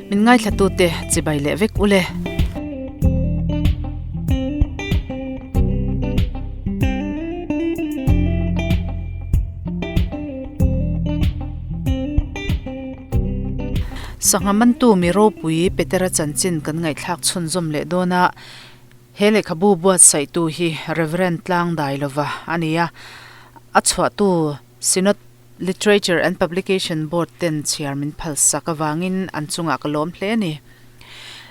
Min ngaithlatute chibai leh vek ule. Sangha mantu mi ropui Petera chanchin kan ngaihthlak chhunzawm leh dawn a, he lehkhabu buatsaihtu hi Rev. Tlangdailova a ni a, a chhuahtu Synod Literature and Publication Board ten chhiar min phal sak avangin an chungah ka lawm hle a ni.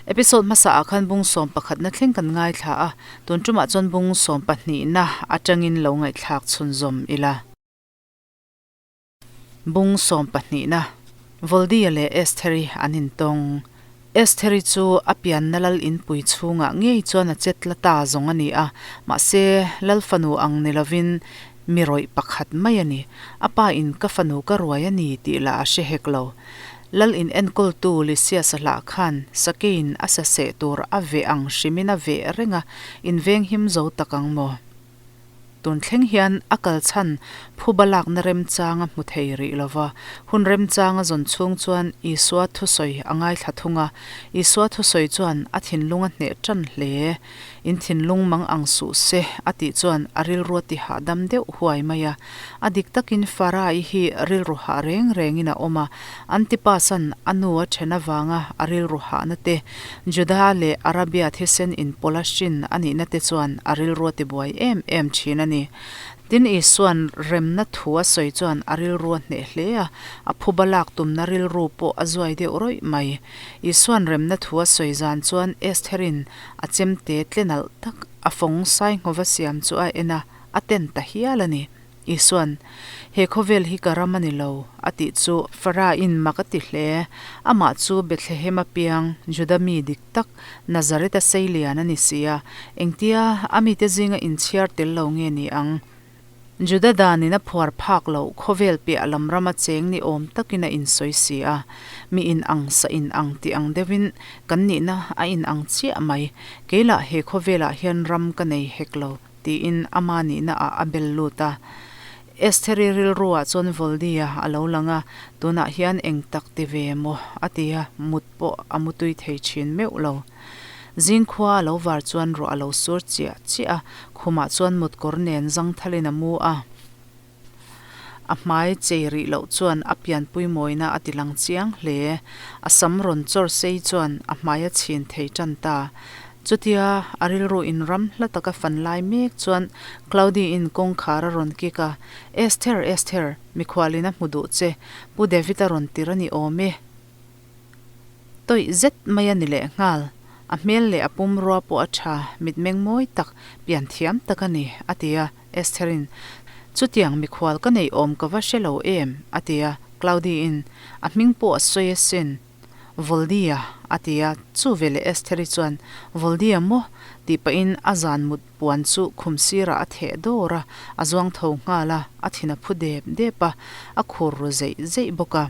Episode hmasa ah khan bung 11na thleng kan ngaithla a, tun tumah chuan bung 12na atangin lo ngaihthlak chhunzawm ila. Bung 12na, Voldia leh Estheri an intawng. Estheri chu a pianna lal inpui chhungah ngei chuan a chet la ta zawng a ni a, mahse lal fanu ang ni lovin mi rawih pakhat mai a ni. A pa in ka fanu ka ruai a ni tih lah a hre hek lo. Lal in enkawltu Lysias a hlah khan Sakein a sa seh tur a veh ang hrimin a veh reng a, inveng him zo tak ang maw? Tun thleng hian a kal chhan phuba lakna remchang a hmu thei rih lo va, hun remchang a zawn chhung chuan Isua thusawi a ngaithla thung a. Isua thusawi chuan a thinlung a hneh tan hle. In thinlung mang ang suh se, a tih chuan a rilru a ti hahdam deuh huai mai a. A dik takin Farai hi rilru hah reng rengin a awm a, Antipas-a'n a nu a then avanga a rilru hahna te, Juda leh Arabia thisen inpawlh a hrin a nihna te chuan a rilru a tibuai em em thin a ni. Tin, Isua'n remna thu a sawi chuan a rilru a hneh hle a, a phuba lak tumna rilru pawh a zuai deuh rawih mai. Isua'n remna thu a sawi zan chuan Estheri'n a chemte tlenalh tak a fawng sainghawva siam chu a en a, a ten ta hial a ni. Isua'n, He khawvel hi ka ram a ni lo, a tih chu Farah-in mak a ti hle. Amah chu Bethlehem-a piang, Juda mi dik tak, Nazareth-a seilian a ni si a. Engtia a mite zinga inchhiar tel lo nge ni ang? Juda danin a phuar phak loh khawvel piah lam rama cheng ni awm takin a insawi si a. Mi in ang sa in ang tih ang deuhin kan nihna a in ang chiah mai. Kei lah he khawvelah hian ram ka nei hek lo. Tiin ama nihna ah a bel lut a. Estheri rilru ah chuan Voldia a lo lang a, tunah hian eng tak ti ve maw a ti a, mut pawh a mutui thei thin meuh lo. Zingkhua a lo var chuan ruah a lo sur chiah chiah a, khumah chuan mutkawr nen zangthalin a mu a. A hmai chei rih loh chuan a pianpui mawina a ti lang chiang hle. A sam rawn chawr sei chuan a hmai a chhin thei tan ta. Chutia a rilru in ram hla taka fan lai mek chuan Claudy-in kawngkhar a rawn kik a, Esther, Esther, mikhualin a hmu duh che, Pu David a rawn tir a ni awm e. Tawih zet mai a ni leh nghal. A hmel leh a pumrua pawh a tha, mitmeng mawi tak, pian thiam tak a ni, a ti a. Estherin, Chutiang mikhual ka neih awm ka va hre lo em? a ti a. Claudiin, A hming pawh a sawi asin. Voldia, a ti a. Chu veleh Estheri chuan, Voldia maw? tih pahin a zan mut puan chu khum sirah a theh dawr a, a zuang tho nghal a, a thin a phu dep dep a, a khur ru zeih zeih bawk a.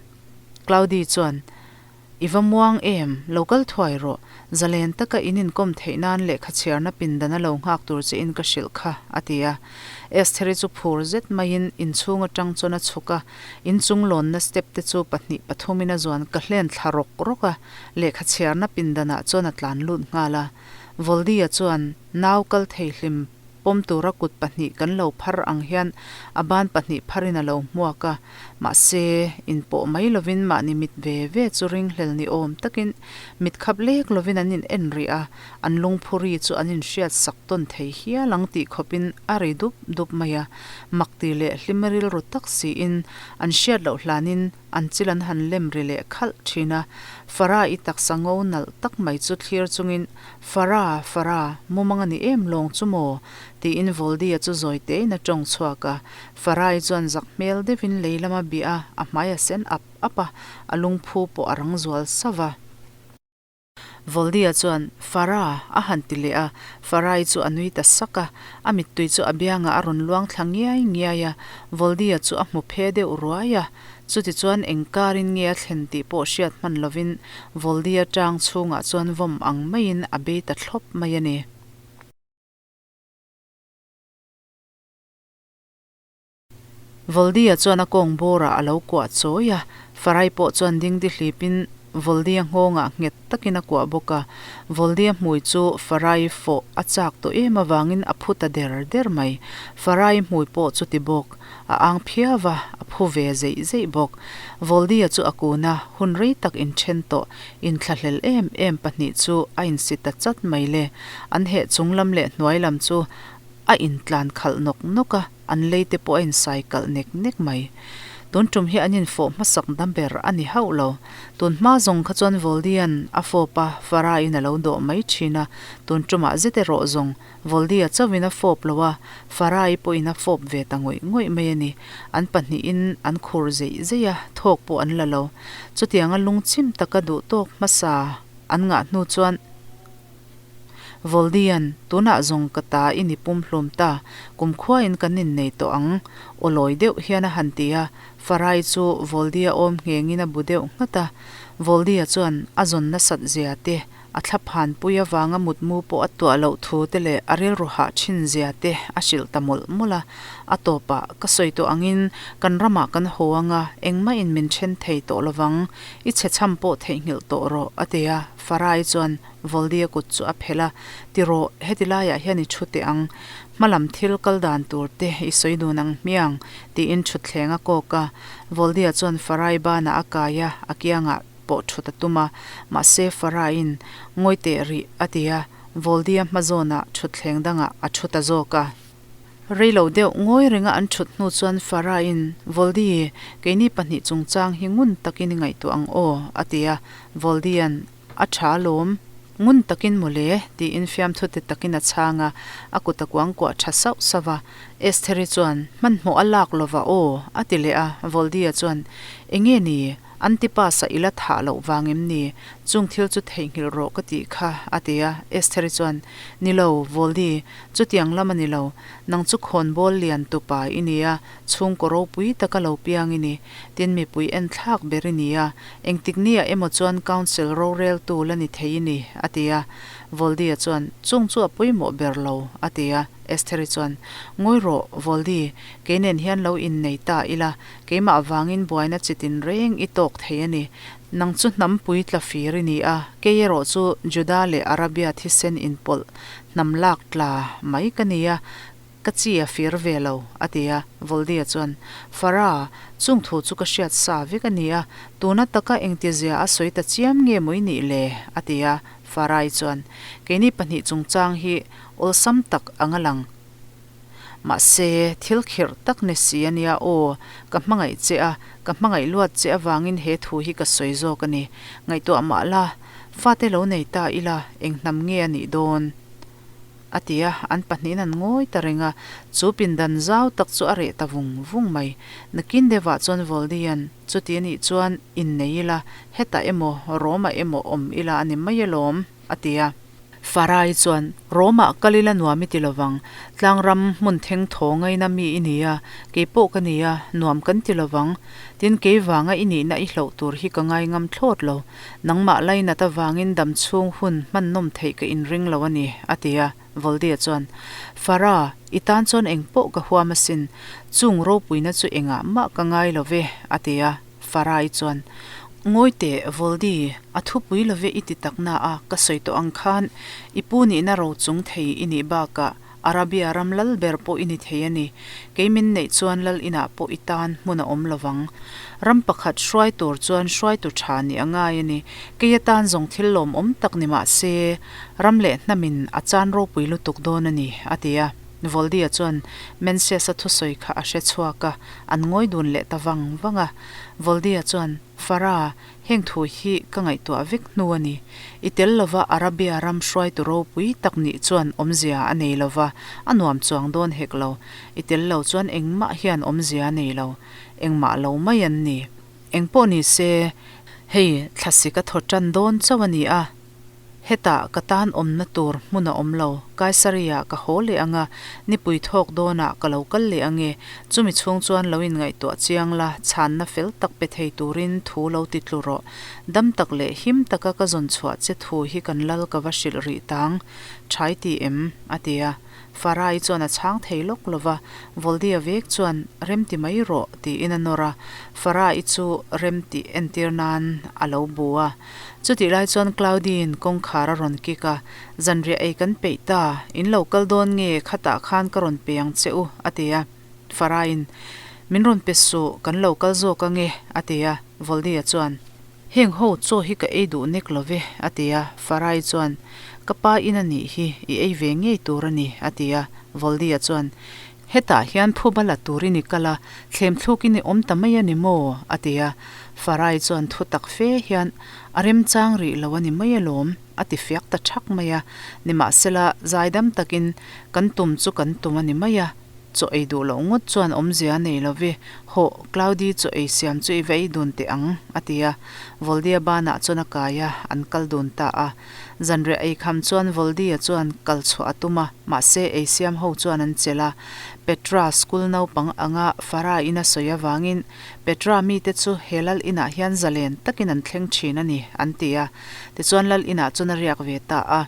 Claudi chuan, I va muang em? Lo kal thuai rawh. Zalen taka in inkawm theih nan lehkha chhiarna pindana lo nghak tur che in ka hrilh kha, a ti a. Estheri chu phur zet maiin inchhung atang chuan a chhuk a, inchung lawnna step te chu pahnih pathumin a zuan ka hlen thla rawk rawk a, lehkha chhiarna pindanah chuan a tlan lut nghal a. Voldia chuan nau kal thei hlim Pawm tura kut pahnih kan lo phar ang hian a ban pahnih pharin a lo hmuak a, mahse, inpawh mai lovin mahni mit ve ve chu ringhlel ni awm takin mit khap lek lovin an in en rih a, an lungphuri chu an inhriat sak tawn thei hial ang tih khawpin a ri dup dup mai a, mak ti leh hlim rilru tak siin an hriat loh hlanin An chil an han lem ri leh khalh thin a, Farah i taksa ngo nalh tak mai chu thlir chungin, Farah, Farah, mumang a ni em lawng chu maw? tiin Voldia chu zawi tein a tawng chhuak a. Farah-i chuan zak hmel deuhin lei lama bih a, a hmai a sen ap ap a, a lungphu pawh a rang zual sauh a. Voldia chuan, Farah, a han ti leh a. Farah-i chu a nui ta sak a. A mittui chu a biangah a rawn luang thla ngiai ngiai a. Voldia chu a hmu phe deuh ruai a. Chutichuan eng karin nge a thlen tih pawh hriat hman lovin Voldia tang chhungah chuan vawm ang maiin a bei ta thlawp mai a ni. Voldia chuan a kawng bawrah a lo kuah chawi a, Farai pawh chuan dingdi hlipin Voldy-a nghawngah nghet takin a kuah bawk a. Voldy-a hmui chu Farai fawh a chak tawh em avangin a phu ta der der mai. Farai hmui pawh chu ti bawk. A ang phiau a, a phu ve zeih zeih bawk. Voldy-a chu a kun a, hun rei tak inthen tawh, inthlahlel em em pahnih chu a insi ta chat mai le. An heh chung lam leh hnuai lam chu a intlan khalh nawk nawk a, an lei te pawh a insai kalh nek nek mai. Tun tum hi an infawh hmasak na ber a ni hauh lo. Tun hma zawng kha chuan Voldy-a'n a fawp a, Farah-in a lo dawh mai thin a, tun tumah zet erawh zawng Voldy-a chauhin a fawp lo a, Farah-i pawhin a fawp ve ta ngawih ngawih mai a ni. An pahnihin an khur zeih zeih a, thawk pawh an la lo. Chutianga lungchim taka duhtawk hmasa an ngah hnu chuan Voldy-a'n, Tunah zawng ka ta i ni pumhlum ta, kumkhuain kan innei tawh ang, aw lawi deuh hian a han ti a. Farai chu Voldy-a awm nghengin a bu deuh nghat a. Voldy-a chuan a zawn nasat zia te, a thlaphan pui avanga mutmu pawh a tuah loh thu te leh a rilru hah thin zia te a hrilh ta mawlh mawlh a. A tawpah, ka sawi tawh angin kan ramah kan haw anga engmahin min then thei tawh lovang, i chhechham pawh theihnghilh tawh rawh, a ti a. Farai chuan Voldy-a kut chu a phelh a, Ti rawh, heti laiah hian i thu teh ang, hmalam thil kal dan tur te i sawi dun ang hmiang, tiin thutthleng a kawk a. Voldy-a chuan Farai banah a kai a, a kiangah pawh thut a tum a, mahse Faraiin, Ngawi teh rih, a ti a, Voldy-a hma zawnah thutthleng dangah a thu ta zawk a. Reilo deuh ngawi renga an thut hnu chuan Faraiin, Voldy, keini pahnih chungchang hi ngun takin i ngaihtuah ang aw, a ti a, Voldy-a'n, A tha alawm, ngun takin mawle, tiin fiamthu te takin a chhang a, a kut a kuangkuah tha sauh sauh a. Estheri chuan, Hmanhmawh a lak lova aw, a ti leh a. Voldy-a chuan, Enge ni, Antipas-a i la thah loh vang em ni? Chung thil chu theihnghilh rawh ka tih kha, a ti a. Estheri chuan, Ni lo, Voldy, chutiang lam a ni lo. Nang chu khawnbawl lian tupa i ni a, chhungkaw ropui taka lo piang i ni. Tin mipui en thlak ber i ni a, engtik nia emaw chuan Council roreltu la ni thei i ni, a ti a. Voldy-a chuan, Chung chu a pawimawh ber lo, a ti a. Estheri chuan, Ngawi rawh, Voldy, kei nen hian lo innei ta ila, keimah vangin buaina chi tin reng i tawk thei a ni. Nang chu hnampui tla fir i ni a, kei erawh chu Juda leh Arabia thisen inpawlh hnam lak tla mai ka ni a, Ka chi a fir ve lo, a ti a. Voldy-a chuan, Farah, chung thu chu ka hriat sa vek a ni a, tuna taka engtizia a sawi ta chiam nge maw i nih le? a ti a. Farah-i chuan, Keini pahnih chungchang hi awlsam tak ang a lang. Mahse, thil khirh tak ni si a nia aw, ka hmangaih che a, ka hmangaih luat che avangin he thu hi ka sawi zawk a ni. Ngaihtuah mah la, fate lo nei ta ila, eng hnam nge a nih dawn? A ti a, an pahnihin an ngawi ta reng a, chu pindan zau tak chu a reh ta vung vung mai. Nakin deuhah chuan Voldy-a'n, Chuti a nih chuan innei ila, hetah emaw, Rome-ah emaw awm ila a ni mai alawm, a ti a. Farai chuan, Rome-ah kal ila nuam i ti lovang, tlangram hmun theng thaw ngaina mi i ni a, kei pawh ka ni a, nuam kan ti lovang. Tin, kei vanga i nihna i hloh tur hi ka ngai ngam thlawt lo. Nangmah lainat avangin dam chhung hun hman nawm theih ka inring lo a ni, a ti a. Voldy-a chuan, Farah, i tan chuan eng pawh ka huam asin, chung ropuina chu engah mah ka ngai lo ve, a ti a. Farah-i chuan, Ngawi teh, Voldy, a thupui lo ve i ti tak na a, ka sawi tawh ang khan i pu nihna ro chung thei i nih bakah Arabia ram lal ber pawh i ni thei a ni. Kei min neih chuan lal inah pawh i tan hmun a awm lo vang. Ram pakhat hruai tur chuan hruaitu tha nih a ngai a ni. Kei atan zawng thil lawmawm tak ni mah se, ram leh hnamin a chan ropui lutuk dawn a ni, a ti a. Voldy-a chuan Mencius-a thusawi kha a hre chhuak a, an ngawi dun leh ta vang vang a. Voldy-a chuan, Farah, Heng thu hi ka ngaihtuah vek hnu a ni. I tel lova Arabia ram hruaitu ropui tak nih chuan awmzia a nei lova, a nuam chuang dawn hek lo. I tel lo chuan engmah hian awmzia a nei lo. Engmah lo mai an ni. Engpawh ni se, hei thlasik a thaw tan dawn chauh a ni a. Hetah ka tan awmna tur hmun a awm lo. Kaisaria ka haw leh ang a, nipui thawk dawnah ka lo kal leh ang e. Chumi chhung chuan lo inngaihtuah chiang la, chhanna fel tak pe thei turin thu lo ti tlu rawh. Dam tak leh him taka ka zawn chhuah che thu hi kan lal ka va hrilh rih tang. Thai ti em? a ti a. Farai chuan a chhang thei lawk lo va, Voldia vek chuan, Remti mai rawh, tiin a nawr a. Farai chu remtih entir nan a lo bu a. Chutih lai chuan Claudi'n kawngkhar a rawn kik a, Zanriah ei kan peih ta, in lo kal dawn nge khatah khan ka rawn pe ang che u, a ti a. Faraiin, Min rawn pe suh, kan lo kal zawk ange, a ti a. Voldia chuan. Heng ho chaw hi ka ei duh nek lo ve, a ti a. Farai chuan, Ka pa in a nih hi, i ei ve ngei tur a ni, a ti a. Voldia chuan, Hetah hian phuba la turin i kal a, thlem thlukin i awm ta mai a ni maw? a ti a. Farai chuan thu tak fe hian, A remchang rih lo a ni mai alawm, a ti fiak ta thak mai a. Nimahsela, zaidam takin, Kan tum chu kan tum a ni mai a. Chaw ei duh loh ngawt chuan awmzia a nei lo ve. Hawh, Cloudy chaw ei siam chu i va ei dun teh ang, a ti a. Voldia banah chuan a kai a, an kal dun ta a. Zanriah ei kham chuan Voldia chuan kal chhuah a tum a, mahse ei siam ho chuan an chelh a. Petra school naupang anga Farah in a sawi avangin Petra mite chu he lal inah hian zalen takin an thleng thin a ni, an ti a. Tichuan lal inah chuan a riak ve ta a.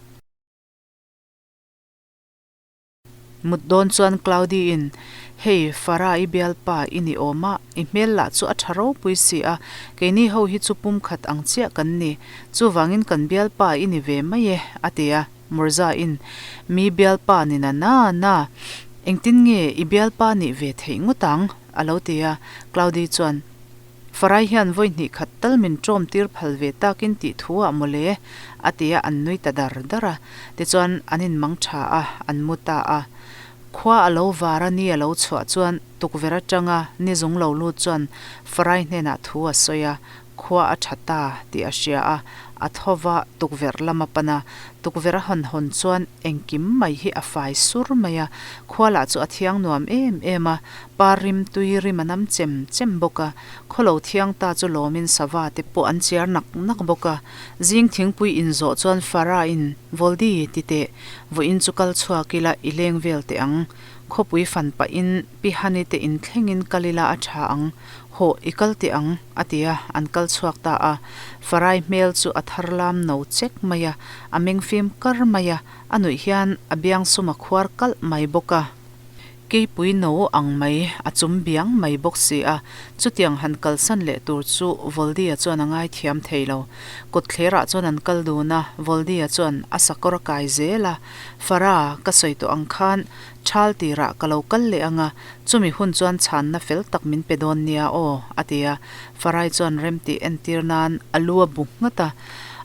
Mut dawn chuan Claudy-in, Hei, Farah i bialpa i ni awm a, i hmel lah chu a tha ropui si a, keini ho hi chu pumkhat ang chiah kan ni, chuvangin kan bialpa i ni ve mai e, a ti a. Murza-in, Mi bialpa ni na na na, engtin nge i bialpa nih ve theih ngawt ang? a lo ti a. Claudy chuan, Farai hian vawi hnih khat tal min ṭawm tir phal ve takin tih thu ah mawle, a ti a, an nui ta dar dar a. Tichuan, an inmang ṭha a, an mu ta a. Khua a lo var a, ni a lo chhuah chuan tukverh aṭanga ni zung lo lut chuan Farai hnenah thu a sawi a, khua a ṭha ta tih a hria a, a tho va tukverh lam a pan a. Tukverh a hawn hawn chuan engkim mai hi a fai sur mai a, khua lah chu a thiang nuam em em a, Par rim tui rim a nam chem chem bawk a, khawlo thiang ta chu lawmin sava te pawh an chiar nak nak bawk a. Zing thingpui inzawh chuan Farah in, Voldi, ti teh, vawiin chu kal chhuak ila i leng vel teh ang. Khawpui fan pahin Pi Hani te in thlengin kal ila a tha ang. Hawh, i kal teh ang, a ti a, an kal chhuak ta a. Farai hmel chu a thar lam no chek mai a, a meng fim kar mai a, a nuih hian a biang sum a khuar kalh mai bawk a. Keipui no ang mai, a chum biang mai bawk si a, chutiang han kalsan leh tur chu Voldia chuan a ngaithiam thei lo. Kawtthlerah chuan an kal dun a, Voldia chuan a sakawr a kai zel a, Farah, ka sawi tawh ang khan Thal tirah ka lo kal leh ang a, chumi hun chuan chhanna fel tak min pe dawn nia aw, a ti a. Farai chuan remtih entir nan a lu a bu nghat a,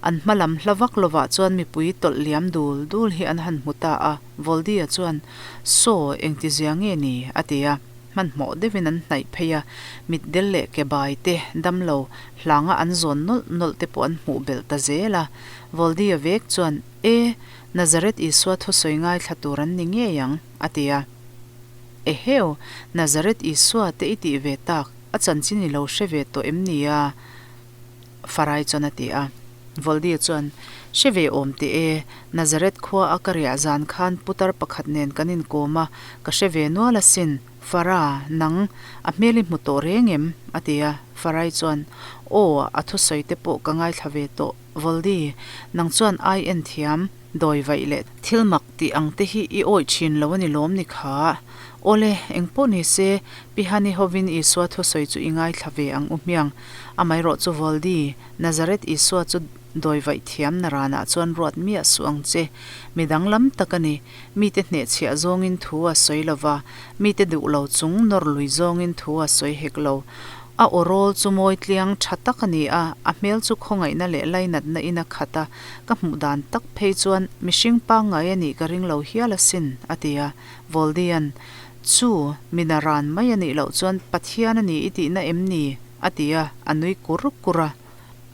an hma lam hla vak lovah chuan mipui tawlh liam dul dul hi an han hmu ta a. Voldia chuan, Saw, engtizia nge ni? a ti a. Hmanhmawh deuhin an hnaih phei a, mitdel leh ke bai te, damlo, hlanga an zawn nawlh nawlh te pawh an hmuh belh ta zel a. Voldia vek chuan, E, Nazareth Isua thusawi ngaithla tur an ni ngei ang, a ti a. Eheu, Nazareth Isua te i tih ve tak, a chanchin i lo hre ve tawh em ni a? Farai chuan a ti a. Voldi chuan, Hre ve awm teh e, Nazareth khua a ka riah zan khan putar pakhat nen kan inkawm a, ka hre ve nual asin. Fara, nang, a hmel i hmu tawh reng em? a ti a. Farai chuan, Aw, a thusawi te pawh ka ngaithla ve tawh. Voldi, nang chuan ai en thiam, dawi vaih leh thil mak tih ang te hi i awih thin lo a ni lawm ni kha? Awle, engpawh ni se, Pi Hani hovin Isua thusawi chu i ngaithla ve ang u hmiang. Amaherawh chu Voldi, Nazareth Isua chu dawi vaih thiam na ranah chuan ruat miah suh ang che. Mi danglam tak a ni. Mite hnehchhiah zawngin thu a sawi lo va, mite duh lo chung nawr lui zawngin thu a sawi hek lo. A aw rawl chu mawi tliang tha tak a ni a, a hmel chu khawngaihna leh lainatna in a khat a, ka hmuh dan tak phei chuan mihring pangngai a nih ka ring lo hial asin, a ti a. Voldian, Chu, mi naran mai a nih loh chuan Pathian a ni i tihna em ni? a ti a, a nui kur kur a.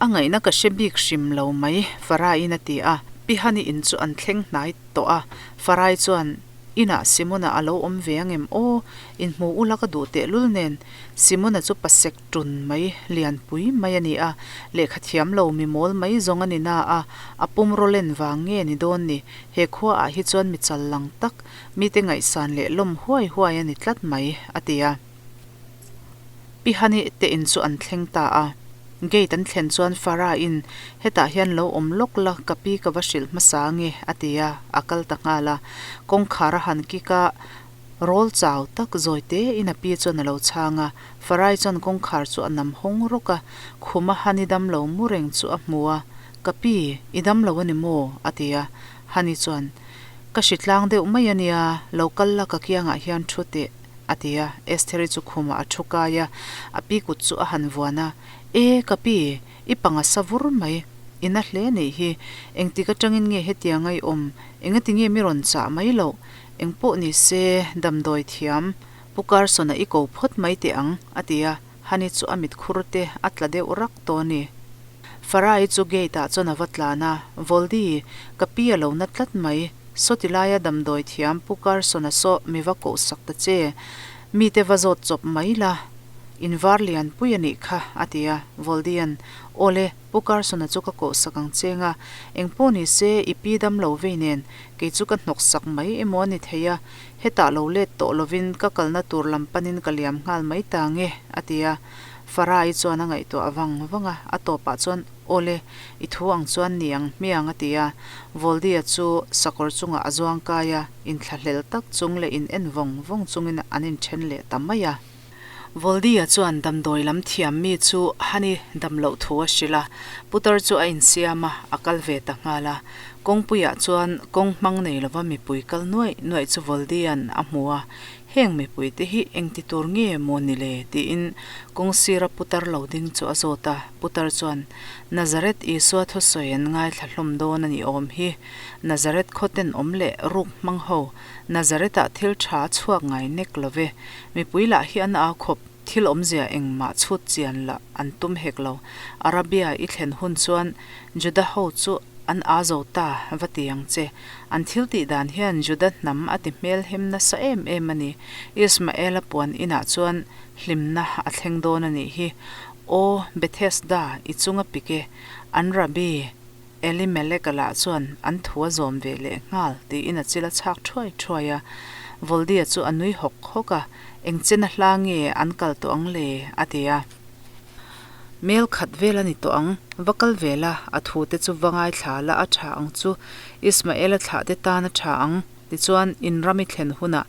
A ngaihna ka hre bik hrim lo mai, Faraiin a ti a. Pi Hani in chu an thleng hnai tawh a, Farai chuan. Inah Simona a lo awm ve ang em aw? Inhmu ula ka duh tehlul nen. Simona chu pasek ṭun mai, lianpui mai a ni a, lehkha thiam lo mi mawl mai zawng a ni na a, a pum rawlen vang nge ni dawn ni? He khuaah hi chuan mi chal lang tak, mite ngaihsan leh lawm huai huai a ni tlat mai, a ti a. Pi Hani te in chu an thleng ta a. Gate an thlen chuan Farah in, Hetah hian lo awm lawk la, ka pi ka va hrilh hmasa ange, a ti a, a kal ta nghal a. Kawngkhar a han kik a, rawl chau tak zawi te in a pi chuan a lo chhang a. Farah chuan kawngkhar chu a nam hawng rawk a, khuma Hani dam lo mu reng chu a hmu a, Ka pi, i dam lo a ni maw? a ti a. Hani chuan, Ka hritlang deuh mai a nia, lo kal la ka kiangah hian thu teh. A ti a, Estheri chu khumah a thu kai a, a pi kut chu a han vuan a, E, ka pi, i panga sa vur mai, i na hle nih hi, engtik atangin nge hetianga i awm, engati nge mi rawn chah mai loh, engpawh ni se, damdawi thiam, Pu Carson-a i ko phawt mai teh ang, a ti a, Hani chu a mit khur te a tla deuh rak tawh a ni. Farai chu gate ah chuan a va tlan a, Voldi, ka pi a lo na tlat mai, sawti laia damdawi thiam Pu Carson-a saw mi va koh sak ta che, mite va zawt chawp mai la, in var lian pui a nih kha, a ti a, Voldi-a'n, Awle, Pu Carson-a chu ka koh sak ang cheng a, engpawh ni se i pi dam lo vei nen, kei chu ka hnawk sak mai emaw a ni thei a, Hetah lo let tawh lovin ka kalna tur lam panin ka liam nghal mai ta nge, a ti a. Farai chuan a ngaihtuah vang vang a, a tawpah chuan, Awle, i thu ang chuan ni ang hmiang, a ti a. Voldia chu sakawr chungah a zuang kai a, inthlahlel tak chung leh in en vawng vawng chungin an inthen leh ta mai a. Voldia chuan damdawi lam thiam mi chu Hani dam loh thu a hrilh a, putar chu a insiam a, a kal ve ta nghal a. Kawngpuiah chuan kawng hmang nei lova mipui kal nuaih nuaih chu Voldia'n a hmu a, Heng mipuite hi engti tur nge maw ni le? tiin kawng sira putar lo ding chu a zawt a, putar chuan, Nazareth Isua thusawi an ngaithla hlawm dawn a ni awm hi, Nazareth khaw tenawm leh ruk hmang ho, Nazareth-ah thil tha a chhuak ngai nek lo ve. Mipui lah hi an au khawp, thil awmzia engmah chhut chian lah an tum hek lo. Arabia i thlen hun chuan Juda ho chu an aa zo ta va ti ang che. An thil tih dan hian Juda hnam a ti hmelhem nasa em em a ni. Ismaela puan inah chuan hlimna a thleng dawn a nih hi. Aw Bethesda i chunga pik e, an Rabbi. Elimeleka lah chuan an thu a zawm ve leh nghal tiin a chil a chhak thuai thuai a. Voldia chu a nui hawk hawk a, Eng chena hla nge an kal tawh ang le? a ti a. Mel khat vel a ni tawh ang, va kal ve la, a thu te chu va ngaithla la a tha ang chu, Ismaela thlah te tan a tha ang. Tichuan, in ram i thlen hunah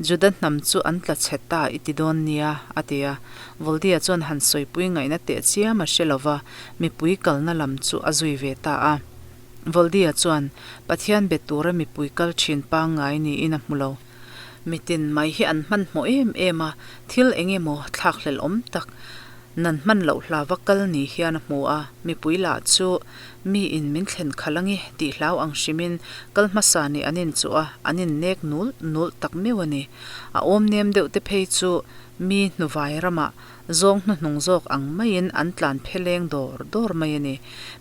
Juda hnam chu an tla chhe ta i ti dawn nia, a ti a. Voldia chuan han sawipui ngaihna teh chiam a hre lo va, mipui kalna lam chu a zui ve ta a. Voldia chuan Pathian be tura mipui kal thin pangngai niin a hmu lo. Mitin mai hi an hmanhmawh em em a, thil eng emaw thlakhlelh awm tak nan hman loh hla va kal ni hian a hmu a, mipui lah chu Mi in min thlen khalh ange tih hlau ang hrimin kal hmasa nih an inchuh a, an innek nulh nulh tak meuh a ni. A awm nem deuh te phei chu mi hnuvai ramah zawng hnuhnung zawk ang maiin an tlan phe leng dawr dawr mai a ni.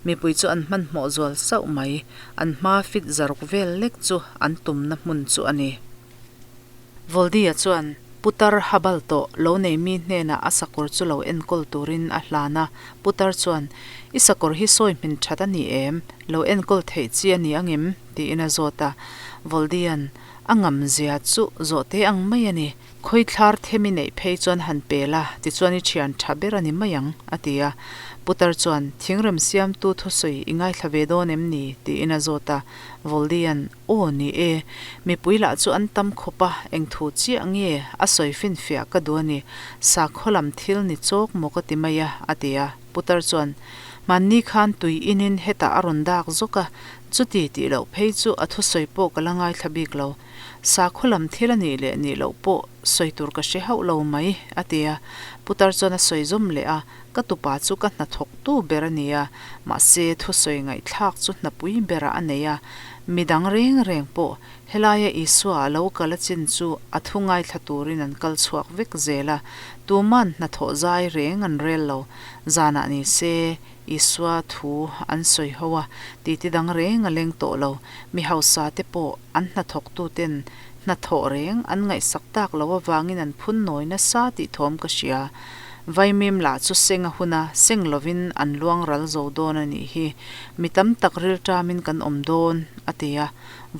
Mipui chu an hmanhmawh zual sauh mai. An hma fit zaruk vel lek chu an tumna hmun chu a ni. Voldia chuan Putar Habal tawh lo nei mi hnenah a sakawr chu lo enkawl turin a hlan a. Putar chuan, I sakawr hi sawi hmin that a ni em? Lo enkawl theih chi a ni angem? tiin a zawt a. Voldia'n, A ngam zia chu zawh te ang mai a ni. Khawithlar them i neih phei chuan han pe la, tichuan i thian tha ber a ni mai ang, a ti a. Putar chuan, Thingrem siamtu thusawi i ngaithla ve dawn em ni? tiin a zawt a. Voldia'n, Aw ni e, mipui lah chu an tam khawp a, eng thu chiah nge a sawi finfiah ka duh a ni, sakhaw lam thil ni chawk maw ka ti mai a, a ti a. Putar chuan, Hmanni khan tui inin hetah a rawn dak zawk a, chuti tih loh phei chu a thusawi pawh ka la ngaithla bik lo. Sakhaw lam thil a nih leh nih loh pawh sawi tur ka hre hauh lo mai, a ti a. Putar chuan a sawi zawm leh a, Ka tupa chu ka hnathawktu ber a ni a, mahse thusawi ngaihthlak chu hnapui berah a nei a. Midang reng reng pawh helaia Isua a lo kal a chin chu a thu ngaithla turin an kal chhuak vek zel a, tuman hnathawh zai reng an rel lo. Zanah ni se Isua thu an sawi ho a, titi dang reng a leng tawh lo. Mi hausa te pawh an hnathawktuten. Hnathawh reng an ngaihsak tak loh avangin an phun nawi nasa tih thawm ka hria. Vaimim lah chu seng a hun a, seng lovin an luang ral zo dawn a nih hi. Mi tam tak rilṭamin kan awm dawn, a ti a.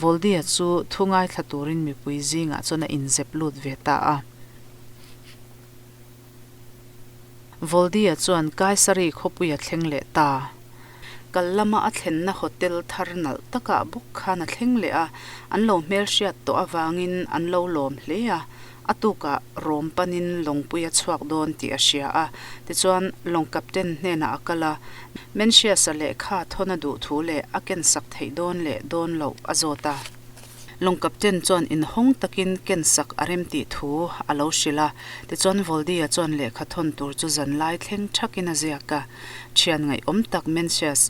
Voldia chu thu ngaithla turin mipui zingah chuan a inzep lut ve ta a. Voldia chuan Kaisari khawpui a thleng leh ta. Kal lama a thlenna hotel thar nalh takah bawk khan a thleng leh a, an lo hmelhriat tawh avangin an lo lawm hle a. A tukah rawm panin lawngpui a chhuak dawn tih a hria a, tichuan lawng captain hnenah a kal a, Mencius-a lehkha thawn a duh thu leh a kensak theih dawn leh dawn loh a zawt a. Lawng captain chuan inhawng takin kensak a rem tih thu a lo hrilh a, tichuan Voldia chuan lehkha thawn tur chu zan lai thleng thakin a ziak a. Thian ngaihawm tak Mencius,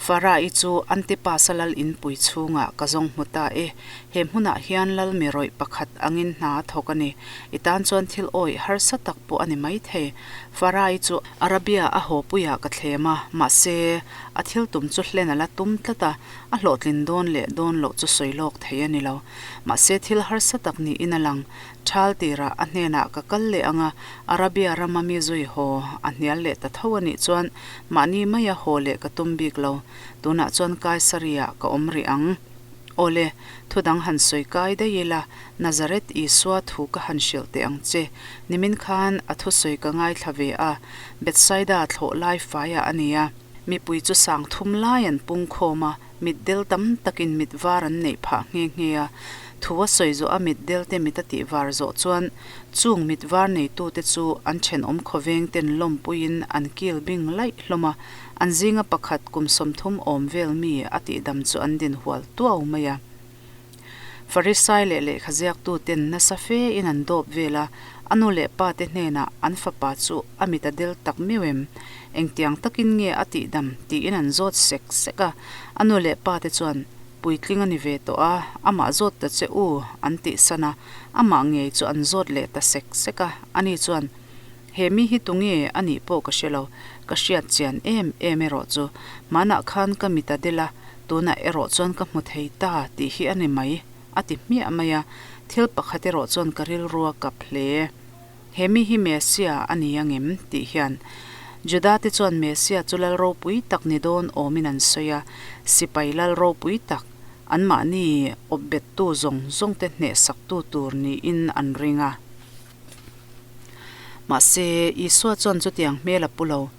Farah-i chu Antipas-a lal inpui chhungah ka zawng hmu ta e. He hmunah hian lal mi rawih pakhat angin hna a thawk a ni. I tan chuan thil awih harsa tak pawh a ni maithei. Farah-i chu Arabia a haw puiah ka thlem a, mahse, a thil tum chu hlen a la tum tlat a. A hlawhtlin dawn leh dawn loh chu sawi lawk thei a ni lo. Mahse thil harsa tak niin a lang. Thal tirah a hnenah ka kal leh ang a, Arabia rama mi zui haw a hnial leh ta tho a nih chuan mahni maia haw leh ka tum bik lo. Tunah chuan Kaisariah ka awm rih ang. Awle, thu dang han sawi kai daih ila, Nazareth Isua thu ka han hrilh teh ang che. Nimin khan a thusawi ka ngaithla ve a, Bethsaida thlawh lai faiah a nia. Mipui chu sang thum lai an pung khawm a, mitdel tam takin mit var an neih phah nghe nghe a. Thu a sawi zawh a mitdel te mit a tih var zawh chuan chung mit var neitute chu an thenawm khawveng ten lawmpuiin an kil bing laih hlawm a, an zinga pakhat kum 30 awm vel mi a tihdam chu an din hual tuau mai a. Farisai leh lehkhaziaktu ten nasa fe in an dawp vel a, a nu leh pa te hnenah an fapa chu a mit a del tak miau em? Engtiang takin nge a tihdam? tiin an zawt sek sek a. A nu leh pa te chuan, Puitling a ni ve tawh a, amah zawt ta che u, an tihsan a. Amah ngei chu an zawt leh ta sek sek a, ani chuan, He mi hi tunge a nih pawh ka hre lo, ka hriat chian em em erawh chu hmanah khan ka mit a del a, tunah erawh chuan ka hmu thei ta tih hi a ni mai, a ti hmiah mai a, thil pakhat erawh chuan ka rilru a kap hle. He mi hi Mesia a ni angem? tih hian Juda te chuan Mesia chu lal ropui tak ni dawn awmin an sawi a, sipai lal ropui tak, anmahni awpbettu zawng zawng te hnehsaktu tur niin an ring a. Mahse, Isua chuan chutiang hmel a pu lo.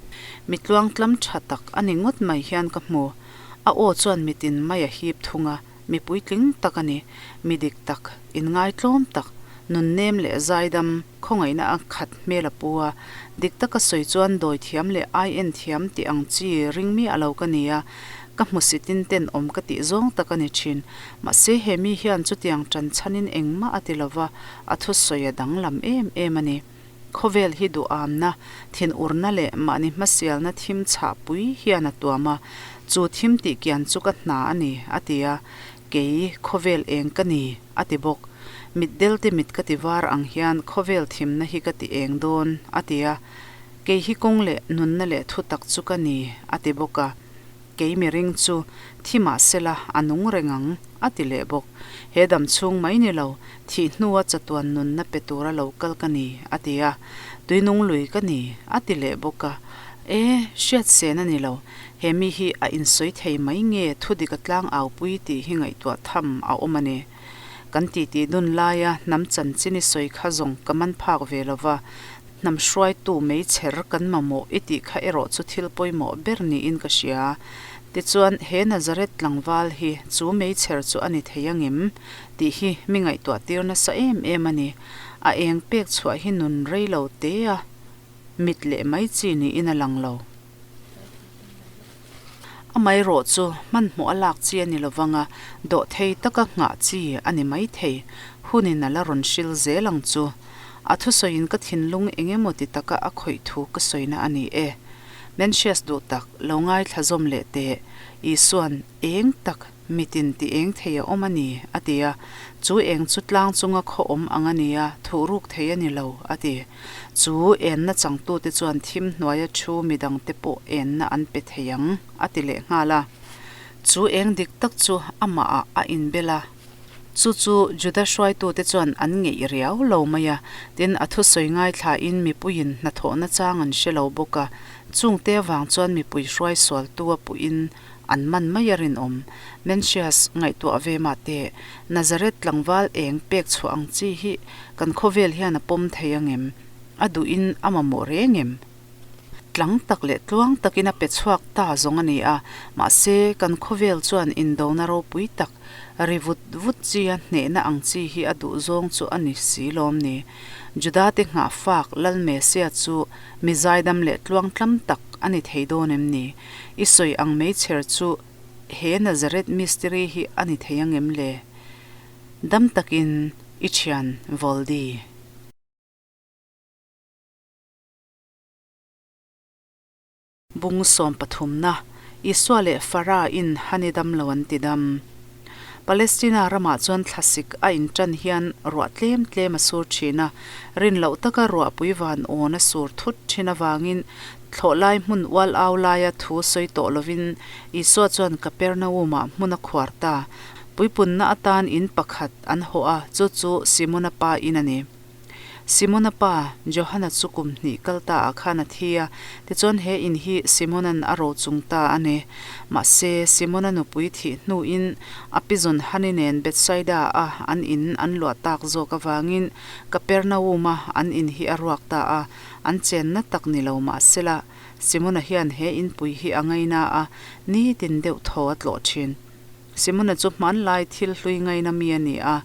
Mi tluangtlam tha tak a ni ngawt mai hian ka hmu. A aw chuan mitin mai a hip thung a, mi puitling tak a ni. Mi dik tak, inngaitlawm tak, nunnem leh zaidam, khawngaihna a khat hmel a pu a. Dik taka sawi chuan dawi thiam leh ai en thiam tih ang chi ring miah lo ka ni a, ka hmusitin tenawm ka tih zawng tak a ni thin. Mahse, he mi hian chutiang tan chhanin engmah a ti lo va, A thusawi a danglam em em a ni. Khawvel hi duhamna, thinurna leh mahni hmasialna thim chhah pui hian a tuam a, chu thim tih kian chu ka hna a ni, a ti a. Kei, khawvel eng ka ni, a ti bawk. Mitdel te mit ka ti var ang hian khawvel thimna hi ka ti eng dawn, a ti a. Kei hi kawng leh nunna leh thutak chu ka ni, a ti bawk a. Kei miring chu thi mah sela a nung reng ang, a ti leh bawk. He dam chhung mai ni lo, thih hnua chatuan nunna pe tura lo kal ka ni, a ti a. Tuinung lui ka ni, a ti leh bawk a. E, hriat sen a ni lo. He mi hi a insawi thei mai nge thudik a tlang aupui tih hi ngaihtuah tham a awm a ni. Kan titi dun laia hnam chanchin i sawi kha zawng ka man phak ve lo va, Hnam hruaitu meichher kan mamawh i tih kha erawh chu thil pawimawh ber niin ka hria. Tichuan, he Nazareth tlangval hi chu meichher chu a ni thei angem? tih hi mi ngaihtuah tir nasa em em a ni. A eng pek chhuah hi nun rei lo te a mit leh mai chi niin a lang lo. Amaherawh chu hmanhmawh a lak chi a ni lovang a, dawhthei taka nghah chi a ni maithei. Hunin a la rawn hril zel ang chu. A thusawiin ka thinlung eng emaw ti taka a khawih thu ka sawina a ni e. Mencius duh tak, lo ngaithla zawm leh teh. Isua'n, Eng tak, mitin ti eng thei a awm a ni, a ti a. Chu eng chu tlang chunga khaw awm ang a ni a, thuhruk thei a ni lo, a ti. Chu enna changtute chuan thim hnuaia thu midangte pawh enna an pe thei ang, a ti leh nghal a. Chu eng dik tak chu amahah a inbel a. Chu chu Juda hruaitute chuan an ngeih riau lo mai a, tin, a thusawi ngaithlain mipuiin hnathawhna chang an hre lo bawk a, chungte avang chuan mipui hruai sualtu a puhin an man mai a rinawm. Mencius ngaihtuah ve mah teh, Nazareth tlangval eng pek chhuah ang chi hi kan khawvel hian a pawm thei ang em? A duhin a mamawh reng em? Tlang tak leh tluang takin a pe chhuak ta zawng a ni a, mahse kan khawvel chuan indona ropui tak, ri vut vut chi a hnehna ang chi hi a duh zawng chu a ni si lawm ni. Judate nghah fak Lal Mesia chu mi zaidam leh tluang tlam tak a ni thei dawn em ni? I sawi ang meichher chu he Nazareth mistiri hi a ni thei ang em le? Dam takin i thian Voldy. Bung sawmpathumna, Isua leh Farah in Hani dam lo an ti dam. Palestina ramah chuan thlasik a intan hian ruah tlem tlem a sur thin a, rin loh taka ruahpui van awn a sur thut thin avangin thlawhlai hmun ual au laia thu sawi tawh lovin Isua chuan Kapernaum-ah hmun a khuar ta. Puipunna atan in pakhat an hawh a, chu chu Simona pa in a ni. Simona pa, Johana chu kum hnih kal ta ah khan a thi a, tichuan he in hi Simona'n a ro chung ta a ni. Mahse, Simona nupui thih hnuin a pi zawn Hani nen Bethsaida a an in an luah tak zawk avangin Kapernaum-a an in hi a ruak ta a, an chenna tak ni lo mahsela, Simona hian he inpui hi a ngaina a, nitin deuh thaw a tlawh thin. Simona chu hmanlai thil hlui ngaina mi a ni a,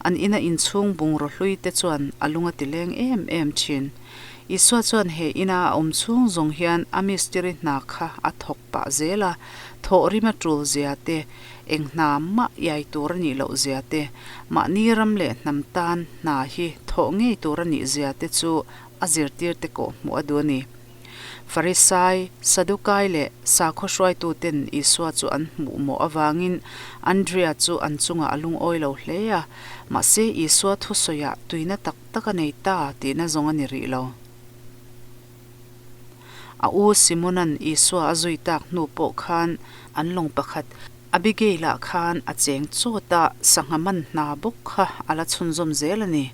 an ina inchhung bungraw hlui te chuan a lung a ti leng em em thin. Isua chuan he ina a awm chhung zawng hian a mistiri hna kha a thawk pah zel a, thawh rim a tul zia te, eng hna mah iai tur a nih loh zia te, mahni ram leh hnam tan hna hi thawh ngei tur a nih zia te chu a zirtirte kawh hmuh a duh a ni. Farisai, Sadukai leh sakhaw hruaituten Isua chu an hmuh mawh avangin Andria chu an chungah a lungawi lo hle a, mahse Isua thusawiah tuina tak tak a nei ta tihna zawng a ni rih lo. A u Simona'n Isua a zui tak hnu pawh khan an lawng pakhat Abigail-ah khan a cheng chawt a, sangha man hna bawk kha a la chhunzawm zel a ni.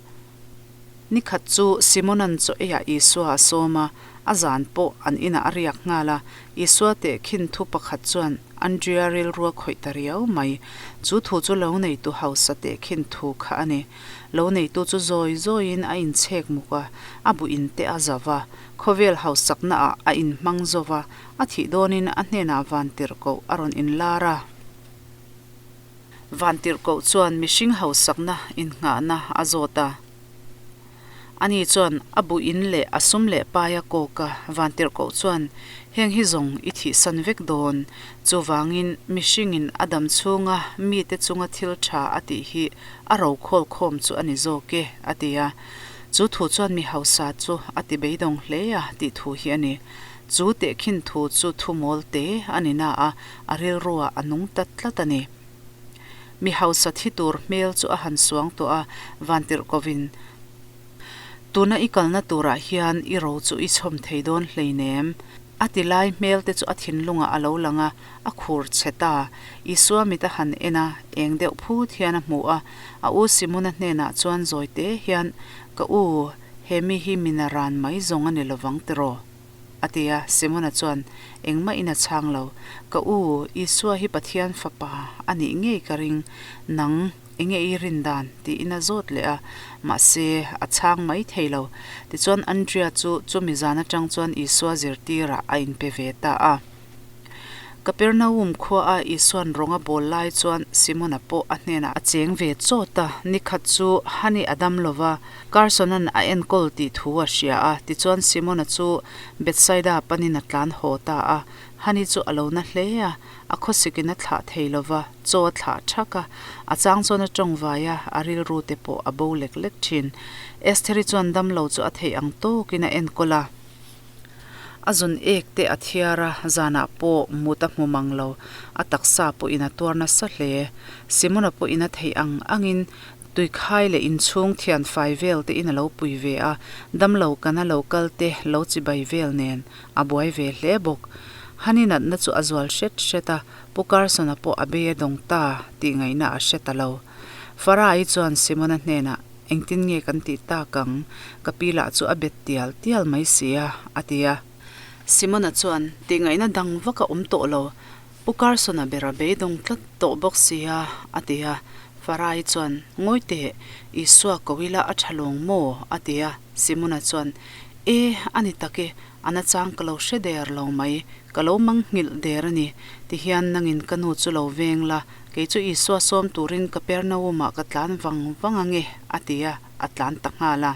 Ni khat chu Simona'n chaw eiah Isua a sawm a, a zan pawh an inah a riak nghal a. Isua tehkhin thu pakhat chuan Andria rilru a khawih ta riau mai. Chu thu chu lo neitu hausa tehkhin thu kha a ni. Lo neitu chu zawi zawiin a inchhek muk a, a bu inte a zau va, khawvel hausaknaah a inhmang zo va, a thih dawnin a hnenah vantirhkoh a rawn inlar a. Vantirhkoh chuan mihring hausakna innghahna a zawt a. Ani chuan a bu in leh a sum leh pai a kawk a, Vantirhkoh chuan, Heng hi zawng i thihsan vek dawn. Chuvangin mihringin a dam chhunga mite chunga thil tha a tih hi a rokhawl khawm chu a ni zawk e, a ti a. Chu thu chuan mi hausa chu a ti beidawng hle a tih thu hi a ni. Chu tehkhin thu chu thu mawl te a ni na a, a rilruah a nung ta tlat a ni. Mi hausa thi tur hmel chu a han suang tawh a, Vantirhkovin, Tuna i kalna turah hian i ro chu i chhawm thei dawn hleinem. A ti lai hmel te chu a thinlungah a lo lang a, a khur chhe ta. Isua mit a han en a, eng deuh phut hian a hmu a, a u Simona hnenah chuan zawi te hian, Ka u, he mi hi mina ran mai zawng a ni lovang tiraw? A ti a, Simona chuan, Engmah in a chhang lo. Ka u, Isua hi Pathian Fapa a nih ngei ka ring. Nang, enge i rin dan? tiin a zawt leh a. Mahse, a chhang mai thei lo. Tichuan, Andria chu chumi zan atang chuan Isua zirtirah a inpe ve ta a. Kapernaum khuaa Isua'n rawng a bawl lai chuan Simona pawh a hnenah a cheng ve chawt a, ni khat chu Hani a dam lo va, Carson-a'n a enkawl tih thu a hria a, tichuan Simona chu Bethsaida panin a tlan haw ta a. Hani chu a lo na hle a, a khawsikin a thlah thei lo va, chaw a thlah thak a, a chang chuan a tawng vai a, a rilru te pawh a bo lek lek thin. Estheri chuan damlo chu a theih ang tawkin a enkawl a. A zun ek te a thiar a, zanah pawh mut a hmu mang lo. A taksa pawhin a tuar nasa hle. Simona pawhin a theih ang angin tuikhai leh inchhung thian fai vel te in a lo pui ve a, damlo kana lo kal te lo chibai vel nen a buai ve hle bawk. Hani natna chu a zual hret hret a, Pu Carson-a pawh a bei a dawng ta tih ngaihna a hre ta lo. Farah-i chuan Simona hnenah, Engtin nge kan tih tak ang? Ka pi lah chu a bet tial tial mai si a, a ti a. Simona chuan, Tihngaihna dang vak a awm tawh lo. Pu Carson-a ber a beidawng tlat tawh bawk si a, a ti a. Farah-i chuan, Ngawi teh, Isua ko ila a tha lawng maw? a ti a. Simona chuan, E, a ni tak e, a nachang ka lo hre der lo mai, ka lo mang nghilh der a ni. Tihian nangin ka nu chu lo veng la, kei chu Isua sawm turin Kapernaum-ah ka tlan vang vang ange, a ti a, a tlan ta nghal a.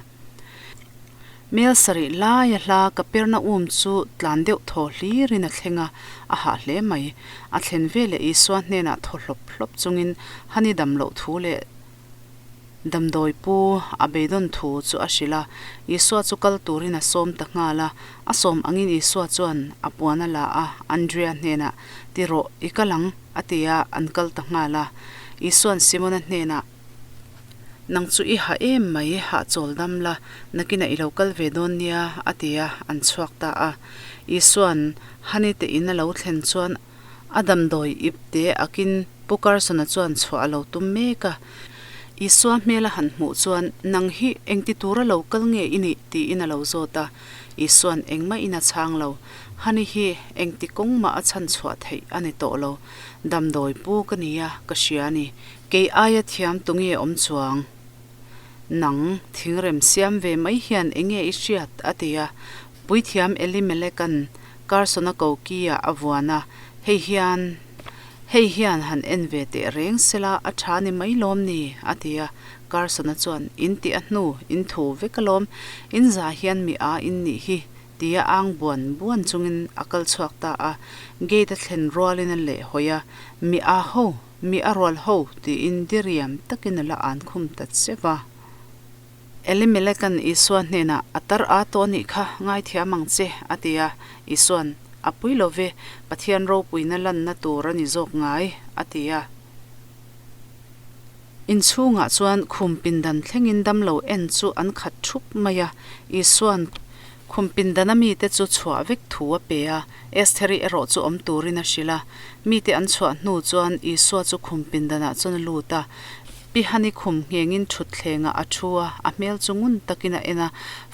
Mel sarih laia hla Kapernaum chu tlan deuh thaw hlirin a thleng a, a hah hle mai. A thlen veleh Isua hnenah thaw hlawp hlawp chungin Hani dam loh thu leh Damdawi pu a beidawn thu chu a hrilh a, Isua chu kal turin a sawm ta nghal a. A sawm angin Isua chuan a puan a la a, Andrea hnenah, Ti rawh, i kal ang, a ti a, an kal ta nghal a. Isua'n Simona hnenah, Nang chu i hah em mai, hahchawl dam la, nakinah i lo kal ve dawn nia, a ti a, an chhuak ta a. Isua'n Hani te in a lo thlen chuan A damdawi ip te akin Pu Carson-a chuan chhuah a lo tum mek a. Isua hmel a han hmuh chuan, Nang hi engti tura lo kal nge i nih? tiin a lo zawt a. Isua'n engmah in a chhang lo. Hani hi engti kawng mah a chhan chhuah theih a ni tawh lo. Damdawi pu ka ni a, ka hria a ni. Kei aia thiam tu nge awm chuang? Nang, thingrem siam ve mai hian enge i hriat? a ti a. Puithiam Elimeleka'n Carson-a koki-ah a vuan a, Hei hian, hei hian han en ve teh reng sela a tha ni mai lawm ni? a ti a. Carson-a chuan, In tih a hnu, in thu vek alawm, in za hian mi a in nih hi, tia ang buan buan chungin a kal chhuak ta a. Gate a thlen rualin a leh hawi a, Mi a ho, mi a rual ho, tiin diriam takin a la an khum ta che va. Elimeleka'n Isua hnenah, A tar a tawh anih kha, ngaithiam ang che, a ti a. Isua'n, A pui lo ve, Pathian ropuina lanna tur a ni zawk ngai, a ti a. Inchhungah chuan khum pindan thlengin damlo en chu an khat thup mai a. Isua'n khum pindana mite chu chhuah vek thu a pe a, Estheri erawh chu awm turin a hrilh a. Mite an chhuah hnu chuan Isua chu khum pindanah chuan a lut a. Pi Hani khum nghengin thutthlengah a thu a, a hmel chu ngun takin a en a.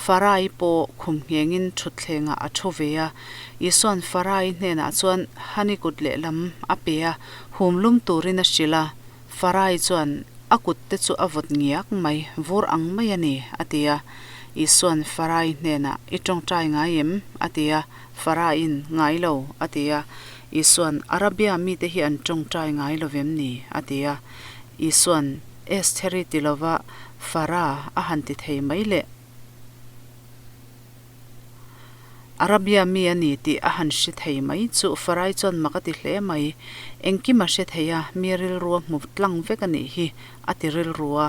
Farai pawh khum nghengin thutthlengah a thu ve a. Isua'n Farai hnenah chuan Hani kut lehlam a pe a, hum lum turin a hrilh a. Farai chuan a kut te chu a vawt ngiak mai, vur ang mai a ni, a ti a. Isua'n Farai hnenah, I tawngtai ngai em? a ti a. Faraiin, Ngai lo, a ti a. Isua'n, Arabia mite hi an tawngtai ngai lo vem ni? a ti a. Isua'n, Estheri ti lova Farah a han ti thei mai le. Arabia mi a ni tih a han hre thei mai chu Farai chuan mak a ti hle mai. Engkim a hre thei a, mi rilru a hmu tlang vek a nih hi, a ti rilru a.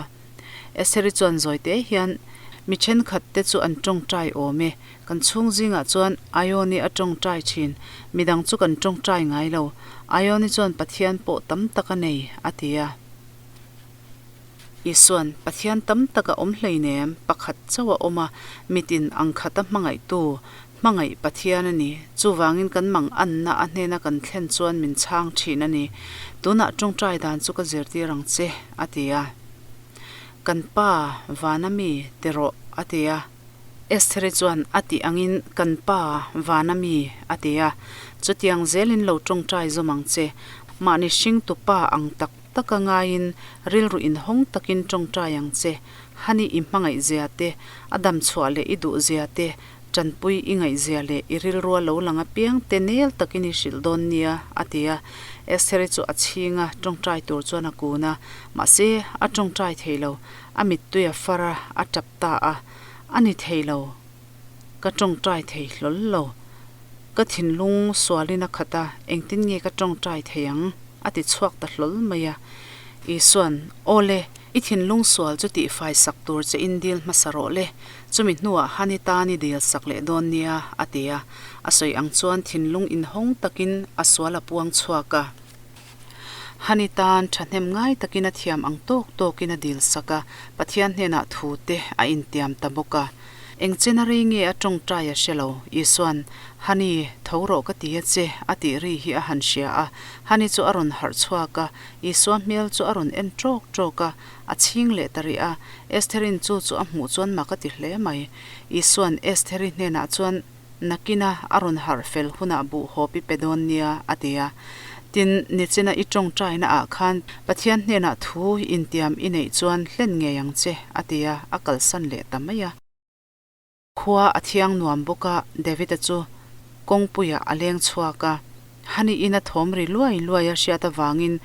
Estheri chuan zawi te hian, Mi thenkhat te chu an tawngtai awm e, Kan chhung zingah chuan Ione a tawngtai thin, midang chu kan tawngtai ngai lo. Ione chuan Pathian pawh tam tak a nei, a ti a. Isua'n, Pathian tam tak a awm hleinem, pakhat chauh a awm a, mitin ang khata hmangaihtu, hmangaih Pathian a ni. Chuvangin kan mang anna a hnena kan thlen chuan min chhang thin a ni. Tunah tawngtai dan chu ka zirtir ang che, a ti a. Kan Pa, vana mi, ti rawh, a ti a. Estheri chuan a tih angin kan pa vana mi a ti a, chutiang zelin lo tawngtai zawm ang che. Mahni hringtu pa ang tak taka ngaiin rilru inhawng takin tawngtai ang che. Hani i hmangaih zia te, a dam chhuah leh i duh zia te, tanpui i ngaih zia leh i rilrua lo lang apiang te nel takin i hrilh dawn nia, a ti a. Estheri chu a chhing a, tawngtai tur chuan a kun a, mahse a tawngtai thei lo. A mittui a far a, a tap ta a. A ni thei lo, ka tawngtai thei hlawl lo. Ka thinlung sualin a khat a, engtin nge ka tawngtai thei ang? a ti chhuak ta hlawl mai a. Isua'n, Aw le, i thinlung sual chu tihfai sak tur che in dil hmasa rawh le, chumi hnuah Hani tan i dil sak leh dawn nia, a ti a. A sawi ang chuan thinlung inhawng takin a sual a puang chhuak a. Hani tan thahnem ngai takin a thiam ang tawk tawkin a dil sak a, Pathian hnenah thu te a intiam ta bawk a. Eng chena rei nge a tawngtai a hre lo. Isua'n, Hani, tho rawh ka ti a che, a tih ri hi a han hria a. Hani chu a rawn harh chhuak a, Isua hmel chu a rawn en ṭawk ṭawk a, a chhing leh ta rih a. Estheri'n chu chu a hmuh chuan mak a ti hle mai. Isua'n Estheri hnenah chuan, Nakina a rawn harh fel hunah buh hawp i pe dawn nia, a ti a. Tin, nichina i tawngtaina ah khan Pathian hnenah thu intiam i neih chuan hlen ngei ang che, a ti a, a kalsan leh ta mai a. Khua a thiang nuam bawk a, David-a chu kawngpuiah a leng chhuak a. Hani in a thawm ri luai luai a hriat avangin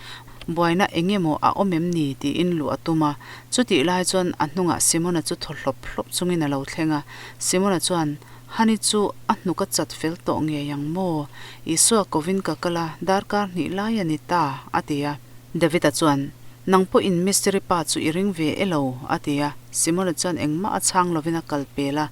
buaina eng emaw a awm em ni tiin luh a tum a. Chutih lai chuan a hnungah Simona chu thaw hlawp hlawp chungin a lo thleng a. Simona chuan, Hani chu a hnuk a chat fel tawh ngei ang maw? Isua kovin ka kal a, darkar hnih lai a ni ta, a ti a. David-a chuan, Nang pawhin mistiri pa chu i ring ve e lo, a ti a. Simona chuan engmah a chhang lovin a kal pel a.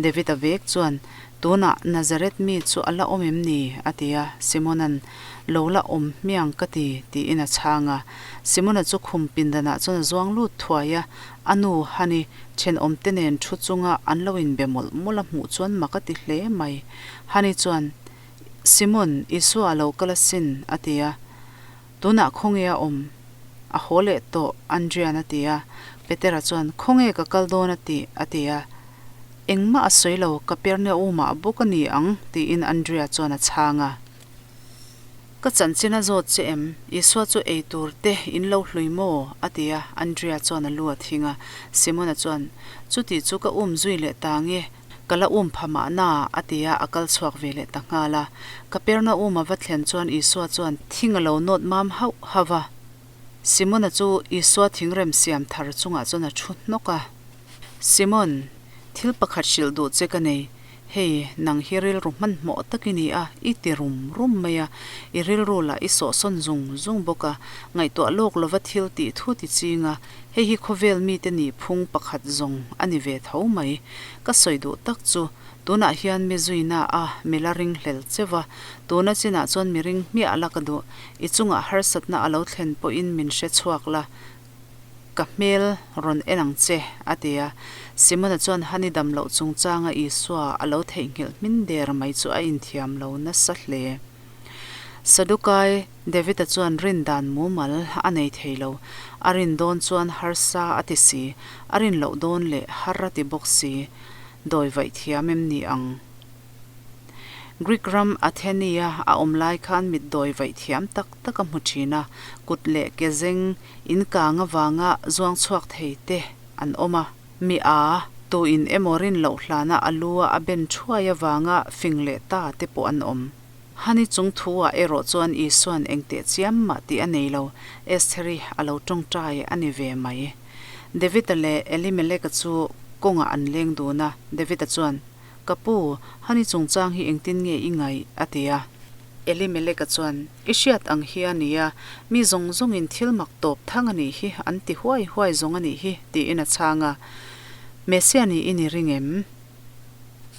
David-a vek chuan, Tunah Nazareth mi chu a la awm em ni? a ti a. Simona'n, Lo la awm hmiang ka ti, tiin a chhang a. Simona chu khum pindanah chuan a zuang lut thuai a. A nu, Hani, thenawmte nen thu chunga an lo inbe mawlh mawlh a hmuh chuan mak a ti hle mai. Hani chuan, Simon, Isua a lo kal asin, a ti a. Tunah khawnge a awm? A haw leh tawh, Andrian a ti a. Petera chuan, Khawnge ka kal dawn a ti, a ti a. Engmah a sawi lo, Kapernaum-ah bawk a ni ang, tiin Andria chuan a chhang a. Ka chanchin a zawt che em? Isua chu ei tur te in lo hlui maw? a ti a, Andria chuan a lu a thing a. Simona chuan, Chuti chu ka um zui leh ta nge? Ka la um pha mahna, a ti a, a kal chhuak ve leh ta nghal a. Kapernaum a va thlen chuan Isua chuan thing a lo nawt mam hauh hauh a. Simona chu Isua thingrem siam thar chungah chuan a thu hnawk a. Simon, thil pakhat hrilh duh che ka nei. Hei, nang hi rilru hmanhmawh tak i ni a, i ti rum rum mai a. I rilru lah i sawhsawn zung zung bawk a, ngaihtuah lawk lova thil tih thu ti ching a, hei hi khawvel mite nih phung pakhat zawng a ni ve tho mai. Ka sawi duh tak chu, tunah hian mi zuina a mi la ring hlel cheu va, tuna chinah chuan mi ring hmiah la ka duh, i chungah harsatna a lo thlen pawhin min hre chhuak la, Ka hmel rawn en ang che, a ti a. Simona chuan Hani dam loh chungchanga Isua a lo theihnghilh hmin der mai chu a inthiam lo nasa hle. Sadukai David-a chuan rin dan mumal a nei thei lo. A rin dawn chuan harsa a ti si, a rin loh dawn leh har a ti bawk si. Dawi vaih thiam em ni ang? Greek ram Athenia a awm lai khan mitdawi vaih thiam tak tak a hmu thin a, kut leh ke zeng inkang avanga zuang chhuak thei te an awm a. Mi a, tu in emaw rin loh hlana a lu a a ben thuai avanga fing leh ta te pawh an awm. Hani chung thu ah erawh chuan Isua'n engteh chiam mah tih a nei lo, Estheri a lo tawngtai a ni ve mai. David-a leh Elimelek-a chu kawngah an leng dun a, David-a chuan, Ka pu, Hani chungchang hi engtin nge i ngaih? a ti a. Elimeleka chuan, I hriat ang hi a nia, mi zawng zawngin thil mak tawp thang a nih hi an ti huai huai zawng a nih hi, tiin a chhang a. Messia niin i ring em?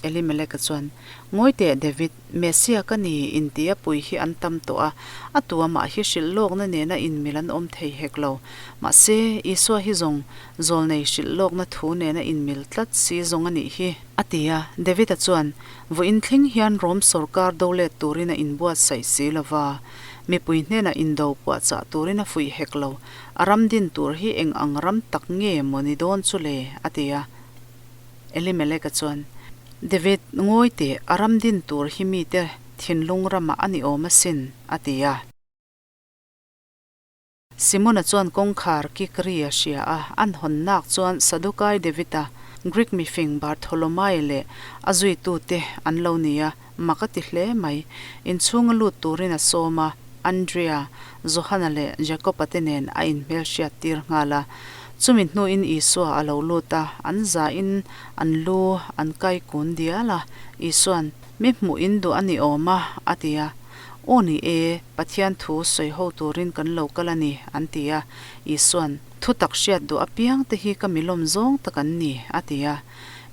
Elimeleka chuan, Ngawi teh David, Messia ka ni inti a pui hi an tam tawh a, a tu amah hi hrilh lawkna nena inmil an awm thei hek lo. Mahse, Isua hi zawng zawlnei hrilh lawkna thu nena inmil tlat si zawng a nih hi. A ti a, David-a chuan, Vawiin thleng hian Rom sawrkar do let turin a inbuatsaih si lo va, mipui hnenah indo puahchah turin a fuih hek lo, a ram din tur hi eng ang ram tak nge maw ni dawn chu le? a ti a. Elimelek-a chuan, David, ngawi teh, a ram din tur hi mite thinlung ramah a ni awm asin, a ti a. Simona chuan kawngkhar kik ri a hria a, an hawn nak chuan Sadukai David-a, Greek mifing Bartholomai leh a zuitute an lo ni a, mak a ti hle mai. Inchhunga lut turin a sawm a, Andrea, Johana leh Jakob-a te nen a inhmelhriat tir nghal a. Chumi hnuin Isua a lo lut a, an zahin an lu an kai kun dial a, Isua'n, Mi hmuh in duh a ni awm a, a ti a. Aw ni e, Pathian thu sawi ho turin kan lo kal a ni, an ti a. Isua'n, Thu tak hriat duh apiang te hi ka milawm zawng tak an ni, a ti a.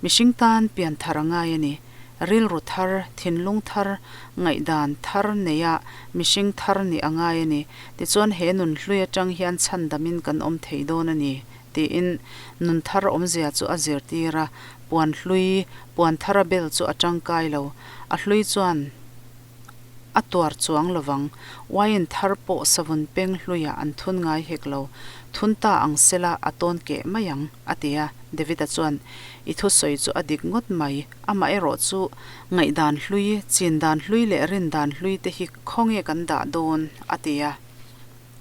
Mihring tan pian thar a ngai a ni. Rilru thar, thinlung thar, ngaihdan thar neia mihring thar nih a ngai a ni. Tichuan he nun hlui atang hian chhandamin kan awm thei dawn a ni. tiin nun thar awmzia chu a zirtir a, puan hlui, puan thara bel chu a tangkai lo. A hlui chuan a tuar chuang lovang. Uaiin thar pawh savun peng hluiah an thun ngai hek lo. Thun ta ang sela a tawn keh mai ang, a ti a. David-a chuan, I thusawi chu a dik ngawt mai. Amaherawh chu ngaihdan hlui, chin dan hlui leh rin dan hlui te hi khawnge kan dah dawn? a ti a.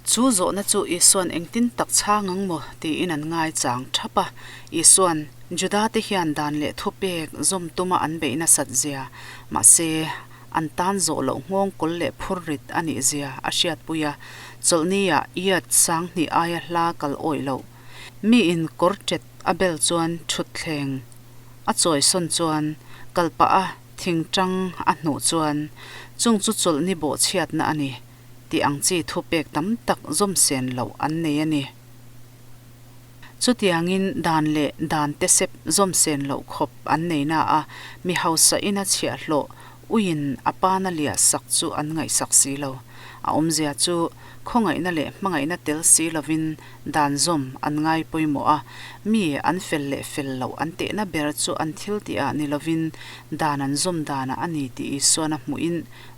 Chu zawhna chu Isua'n engtin tak chhang ang maw? tiin an ngaichang thap a. Isua'n, Judate hian dan leh thupek zawm tuma an beih nasat zia, mahse, an tan zawh loh nghawng kawl leh phur rit a nih zia a hriatpui a, chawlhniah yard sanghnih aia hla kal awih loh. Miin kawr ṭet a bel chuan ṭhutthleng a chawisawn chuan kal pah a thingṭang a hnuh chuan chung chu chawlhni bawhchhiatna a ni. tih ang chi thupek tam tak zawm sen loh an nei a ni. Chutiangin dan leh dan te sep zawm sen loh khawp an nei na a, mi hausa ina chhiahhlawh uiin a pana liah sak chu an ngaihsak si lo. A awmzia chu khawngaihna leh hmangaihna tel si lovin dan zawm an ngai pawimawh a, mi an fel leh fel loh an tehna ber chu an thil tihah ni lovin dan an zawm danah a ni tih Isuan a hmuhin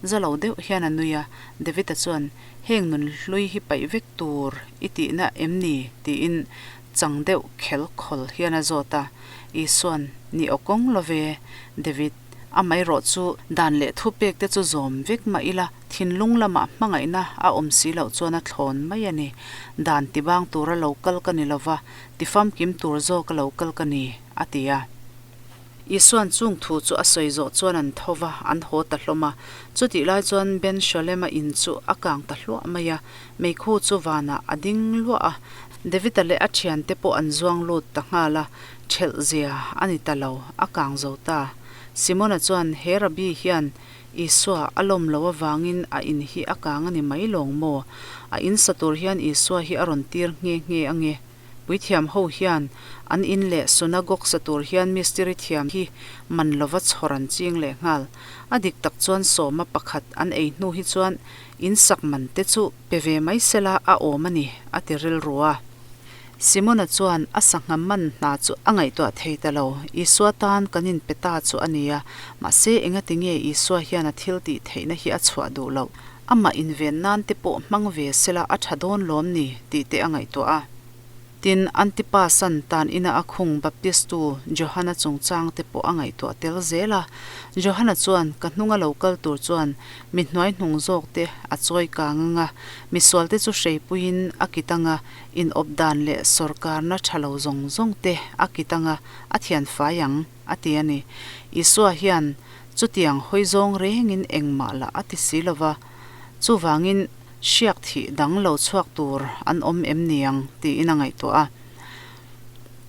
Za lo deuh hian a nui a, David-a chuan, Heng nun hlui hi paih vek tur i tihna em ni? tiin chang deuh khel khawl hian a zawt a. Isua'n, Ni aw kawng lo ve, David, amaherawh chu dan leh thupek te chu zawm vek mah ila, thinlung lamah hmangaihna a awm si loh chuan a thlawn mai a ni. Dan tibang tura lo kal ka ni lova, tifamkim tur zawka lo kal ka ni, a ti a. Isua'n chung thu chu a sawi zawh chuan an tho va, an haw ta hlawm a. Chutih lai chuan Ben Sholem-a in chu a kang ta hluah mai a, meikhu chu vanah a ding luah a. David-a leh a thiante pawh an zuang lut ta nghal a, ṭhelh zia a ni ta lo, a kang zo ta. Simona chuan, He Rabbi hian Isua a lawm lo avangin a in hi a kang a ni mai lawng maw? A in sa tur hian Isua hi a rawn tir nghe nghe ange. Puithiam ho hian an in leh sunagog sa tur hian mistiri thiam hi man lova chhawr an ching leh nghal. A dik tak chuan sawma pakhat an ei hnu hi chuan in sak man te chu pe ve mai sela a awm a ni, a ti rilru a. Simona chuan a sangha man hna chu a ngaihtuah thei ta lo. Isua tan kan inpe ta chu a nia, mahse engati nge Isua hian a thil tih theihna hi a chhuah duh loh? Amah inven nan te pawh hmang ve sela a tha dawn lawm ni tih te a ngaihtuah a. Tin, Antipas-a'n tan ina a khung Baptistu Johana chungchang te pawh a ngaihtuah tel zel a. Johana chuan ka hnunga lo kal tur chuan mi hnuaihnung zawk te a chawi kang ang a, misual te chu hreipuiin a kit ang a, inawp dan leh sawrkarna tha lo zawng zawng te a kit ang a, a thian fai ang, a ti a ni. Isua hian Chutiang hawi zawng rengin engmah lah a ti si lo va, chuvangin hriak thih dang lo chhuak tur an awm em ni ang tiin a ngaihtuah a.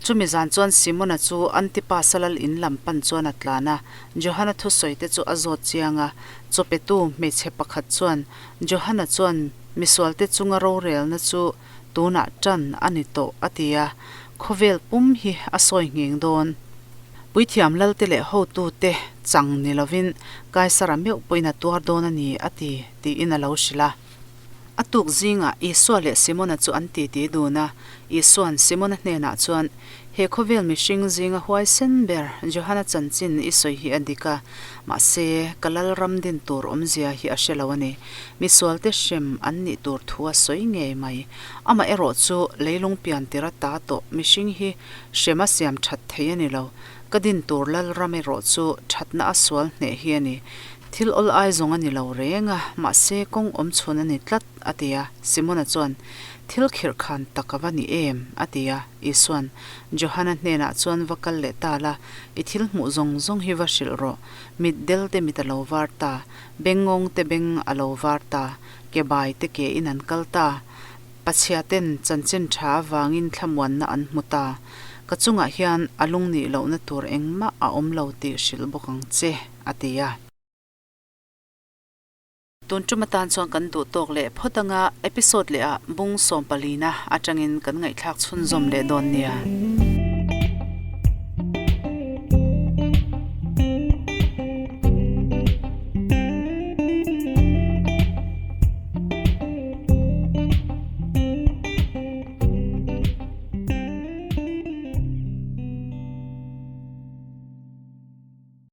Chumi zan chuan Simona chu Antipasa lal in lam pan chuan a tlan a, Johana thusawi te chu a zawt chiang a. Chawpetu hmeichhe pakhat chuan Johana chuan misualte chunga rorelna chu tunah tan a ni tawh a ti a, khawvel pum hi a sawi ngheng dawn. Puithiam lalte leh hotute chang ni lovin Kaisara meuh pawhin a tuar dawn a ni a ti, tiin a lo hrilh a. A tuk zingah Isua leh Simona chu an titi dun a, Isua'n Simona hnenah chuan, He khawvel mihring zinga huaisen ber Johana chanchin i sawi hi a dik a, mahse, ka Lalram din tur awmzia hi a hre lo a ni. Misualte hrem an nih tur thu a sawi ngei mai. Amah erawh chu leilung pian tir ata tawh mihring hi hrem a siam that thei a ni lo. Ka din tur Lalram erawh chu thatna a sual hneh hi a ni. Thil awl ai zawng a ni lo reng a, mahse kawng awm chhun a ni tlat, a ti a. Simona chuan, Thil khirh khan tak a va ni em? a ti a. Isua'n, Johana hnenah chuan va kal leh ta la, i thil hmuh zawng zawng hi va hrilh rawh. Mit del te mit a lo var ta, bengngawng te beng a lo var ta, ke bai te ke in an kal ta. Pachhia ten chanchin tha avangin thlamuanna an hmu ta. Ka chungah hian a lungnih lohna tur engmah a awm lo tih hrilh bawk ang che, a ti a. Tun tum atan chuan kan duh tawk leh phawt anga episode leh ah bung sawmpalina atangin kan ngaihthlak chhunzawm leh dawn nia.